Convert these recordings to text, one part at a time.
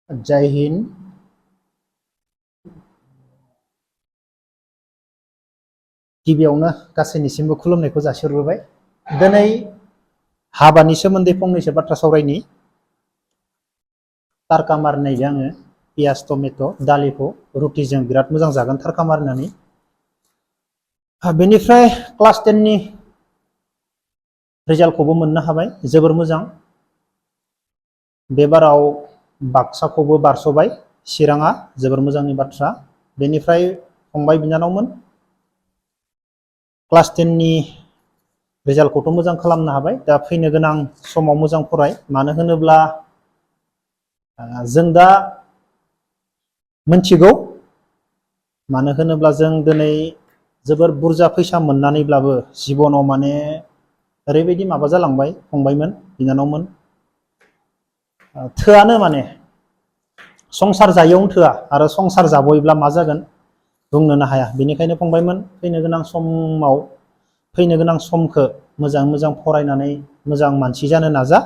जय हिंद। गिबियावनो गासैनिसिमबो खुलुमनायखौ जासिहरग्रोबाय। दिनै हाबानि सोमोन्दै फंनैसो बाथ्रा सावरायनि। तारका मारिनायजों आङो पियाज टमेट' दालिखौ रुटिजों बिराद मोजां जागोन तारका मारिनानै। बेनिफ्राय क्लास 10 नि रिजाल्टखौबो मोननो हाबाय, जोबोर मोजां। बे बाराव बाक्साखौबो बारस'बाय, चिराङा जोबोर मोजांनि बाथ्रा। बेनिफ्राय फंबाय बिनानावमोन, क्लास 10 नि रिजाल्टखौथ' मोजां खालामनो हाबाय। दा फैनो गोनां समाव मोजां फराय, मानो होनोब्ला जों दा मोनथिगौ, मानो होनोब्ला जों दिनै जोबोर बुरजा फैसा मोननानैब्लाबो जिबनाव माने ओरैबायदि माबा जालांबाय फंबायमोन बिनानावमोन, थोआनो माने संसार जायैयावनो थोआ, आरो संसार जाबोयोब्ला मा जागोन बुंनोनो हाया। बेनिखायनो फंबायमोन, फैनो गोनां समाव फैनो गोनां समखौ मोजां मोजां फरायनानै मोजां मानसि जानो नाजा।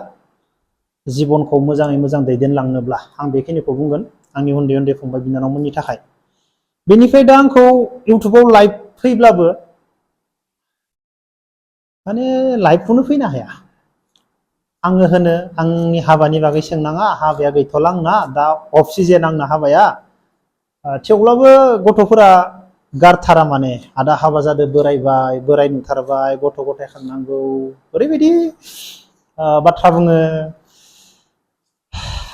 जिबनखौ मोजाङै मोजां दैदेनलांनोब्ला आं बेखिनिखौ बुंगोन आंनि उन्दै उन्दै फंबाय बिनानावमोननि थाखाय। बेनिफ्राय दा आंखौ इउटुबाव लाइभ फैब्लाबो माने लाइभखौनो फैनो हाया। आङो होनो आंनि हाबानि बागै सोंनाङा, हाबाया गैथ'ला आंना, दा अफ सिजेन आंना हाबाया। थेवब्लाबो गथ'फोरा गारथारा, माने आदा हाबा जादो, बोरायबाय, बोराय नुथारबाय, गथ' गथाय खांनांगौ, ओरैबायदि बाथ्रा बुङो।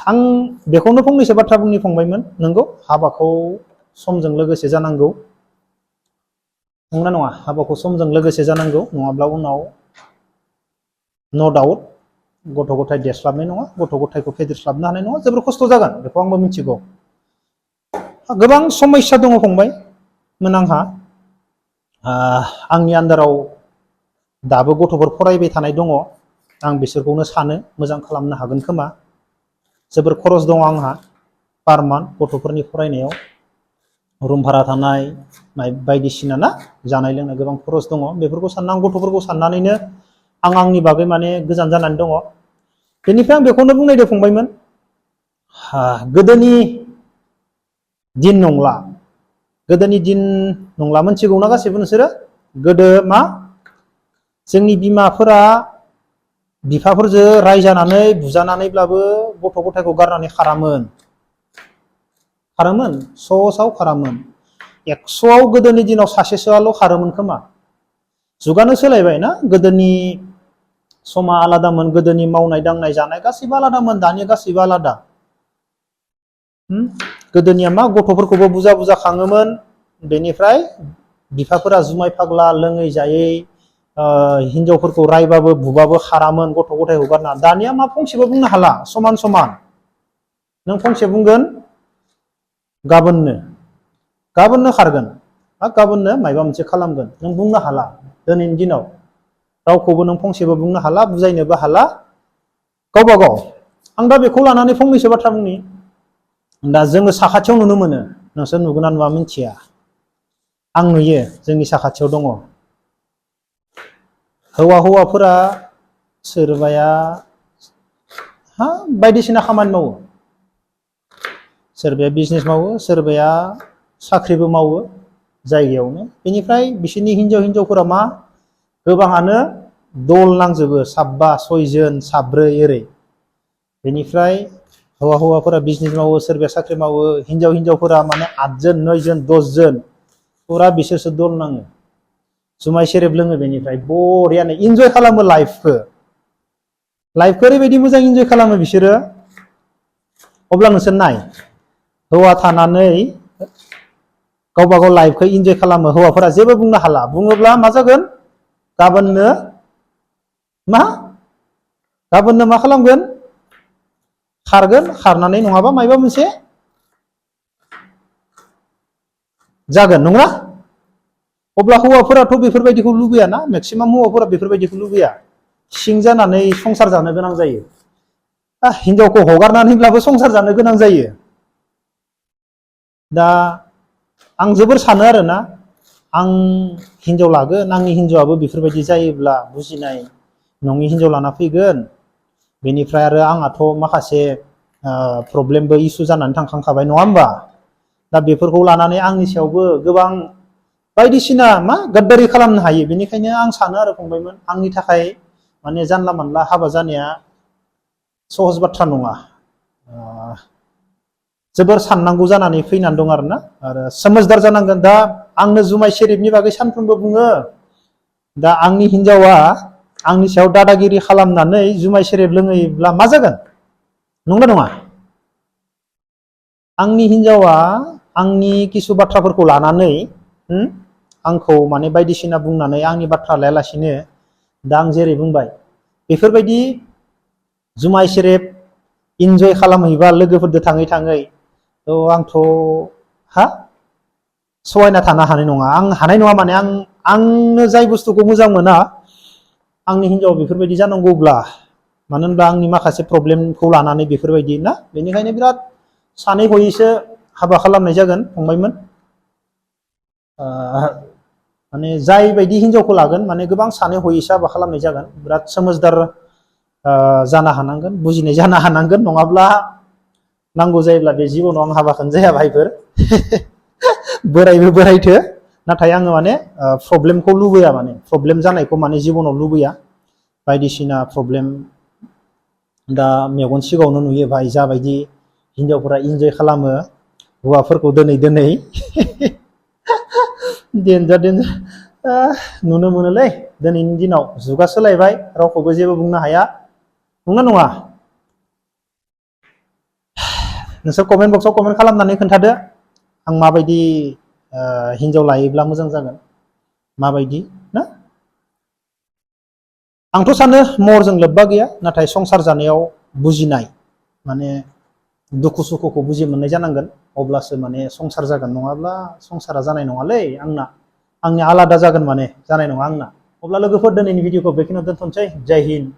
आं बेखौनो फंनैसो बाथ्रा बुंनि फंबायमोन, नंगौ हाबाखौ समजों लोगोसे जानांगौ, नंगौना नङा? हाबाखौ समजों लोगोसे जानांगौ, नङाब्ला उनाव न' डाउट गथ' गथाय देरस्लाबनाय नङा, गथ' गथायखौ फेदेरस्लाबनो हानाय नङा, जोबोर खस्थ' जागोन, बेखौ आंबो मिथिगौ। गोबां समस्या दङ फंबाय मोन आंहा। आंनि आन्दाराव दाबो गथ'फोर फरायबाय थानाय दङ। आं बिसोरखौनो सानो मोजां खालामनो हागोन खोमा। जोबोर खरस दङ आंहा पार मान्थ गथ'फोरनि फरायनायाव, रुम भारा थानाय बायदिसिना ना, जानाय लोंनाय गोबां खरस दङ। बेफोरखौ सानना आं गथ'फोरखौ साननानैनो आं आंनि बागै माने गोजान जानानै दङ। बेनिफ्राय आं बेखौनो बुंनायदो फंबायमोन, गोदोनि दिन नंला, गोदोनि दिन नंला, मोनथिगौना गासैबो नोंसोरो? गोदो मा जोंनि बिमाफोरा बिफाफोरजों रायजानानै बुजानानैब्लाबो गथ' गथायखौ गारनानै खारामोन, स'आव खारामोन। 100आव गोदोनि दिनाव सासेसोआल' खारोमोन खोमा। जुगानो सोलायबाय ना, गोदोनि समा आलादामोन, गोदोनि मावनाय दांनाय जानाय गासैबो आलादामोन, दानिया गासैबो आलादा। गोदोनिया मा गथ'फोरखौबो बुजा बुजा खाङोमोन, बेनिफ्राय बिफाफोरा जुमाय फाग्ला लोङै जायै हिनजावफोरखौ रायबाबो बुबाबो खारामोन गथ' गथायखौ गारना। दानिया मा फंसेबो बुंनो हाला, समान समान। नों फंसे बुंगोन गाबोननो खारगोन, गाबोननो माबा मोनसे खालामगोन, नों बुंनो हाला। दिनैनि दिनाव रावखौबो नों फंसेबो बुंनो हाला, बुजायनोबो हाला, गावबा गाव। आं दा बेखौ लानानै फंनैसो बाथ्रा बुंनि। दा जोङो साखाथियाव नुनो मोनो, नोंसोर नुगोना नुवा मिथिया, आं नुयो जोंनि साखाथियाव दङ। हौवाफोरा सोरबाया बायदिसिना खामानि मावो, सोरबाया बिजनेस मावो, सोरबाया साख्रिबो मावो जायगायावनो। बेनिफ्राय बिसोरनि हिनजावफोरा मा गोबाङानो दल नांजोबो, 7 6 7 ओरै। बेनिफ्राय हौवाफोरा बिजनेस मावो, सोरबाया साख्रि मावो, हिनजावफोरा माने 8 जोन 9 जोन 10 जोन फुरा बिसोरसो दल नाङो, जुमाय सेरेब लोङो। बेनिफ्राय बरियानो इन्जय खालामो लाइफखौ ओरैबायदि मोजां इन्जय खालामो बिसोरो। अब्ला नोंसोर नाय, हौवा थानानै गावबा गाव लाइफखौ इन्जय खालामो, हौवाफोरा जेबो बुंनो हाला। बुङोब्ला मा जागोन, गाबोननो मा खालामगोन, खारगोन, खारनानै नङाबा माबा मोनसे जागोन, नङा? अब्ला हौवाफोराथ' बेफोरबायदिखौ लुबैयाना, मेक्सिमाम हौवाफोरा बेफोरबायदिखौ लुबैया, सिं जानानै संसार जानो गोनां जायो। हिनजावखौ हगारनानैब्लाबो संसार जानो गोनां जायो। दा आं जोबोर सानो आरोना, आं हिनजाव लागोन, आंनि हिनजावाबो बेफोरबायदि जायोब्ला बुजिनाय नङि हिनजाव लाना फैगोन। बेनिफ्राय आरो आंहाथ' माखासे प्रब्लेमबो इसु जानानै थांखांखाबाय नङा होमबा दा बेफोरखौ लानानै आंनि सायावबो गोबां बायदिसिना मा गाद्दारि खालामनो हायो बेनिखायनो आं सानो आरो फंबायमोन आंनि थाखाय माने जानला मानला हाबा जानाया सहज बाथ्रा नङा जोबोर साननांगौ जानानै फैनानै दं आरोना आरो समझदार जानांगोन दा आंनो जुमाय सेरेबनि बागै सानफ्रोमबो बुङो दा आंनि हिनजावा आंनि सायाव दादागिरि खालामनानै जुमाय सेरेब लोङैब्ला मा जागोन नंगौ नङा आंनि हिनजावा आंनि किसु बाथ्राफोरखौ लानानै आंखौ माने बायदिसिना बुंनानै आंनि बाथ्रा लायालासिनो दा आं जेरै बुंबाय बेफोरबायदि जुमाय सेरेब इन्जय खालामहैबा लोगोफोरजों थाङै थाङै आंथ' सहायना थानो हानाय नङा आं हानाय नङा माने आंनो जाय बुस्थुखौ मोजां मोना आंनि हिनजाव बेफोरबायदि जानांगौब्ला मानो होनब्ला आंनि माखासे प्रब्लेमखौ लानानै बेफोरबायदि ना बेनिखायनो बिराद सानै हयैसो हाबा खालामनाय जागोन फंबायमोन माने जाय बायदि हिनजावखौ लागोन माने गोबां सानै हयैसो हाबा खालामनाय जागोन बिराद समझदार जानो हानांगोन बुजिनाय जानो हानांगोन नङाब्ला नांगौ जायोब्ला बे जिबनाव आं हाबाखौनो जाया भाइफोर बोरायबो बोरायथो नाथाय आङो माने प्रब्लेमखौ लुबैया माने प्रब्लेम जानायखौ माने जिबनाव लुबैया बायदिसिना प्रब्लेम दा मेगन सिगाङावनो नुयो भाइ जाबायदि हिनजावफोरा इन्जय खालामो हौवाफोरखौ दोनै देनजार नुनो मोनोलै दिनैनि दिनाव जुगा सोलायबाय रावखौबो जेबो बुंनो हाया नंगौना नङा नोंसोर कमेन्ट बक्सआव कमेन्ट खालामनानै खोन्थादो आं माबायदि हिनजाव लायोब्ला मोजां जागोन माबायदि ना आंथ' सानो महरजों लोब्बा गैया नाथाय संसार जानायाव बुजिनाय माने दुखु सुखुखौ बुजि मोननाय जानांगोन अब्लासो माने संसार जागोन नङाब्ला संसारा जानाय नङालै आंनिया आलादा जागोन माने जानाय नङा आंना अब्ला लोगोफोर दिनैनि भिडिअखौ बेखिनियाव दोनथ'नोसै जय हिन्द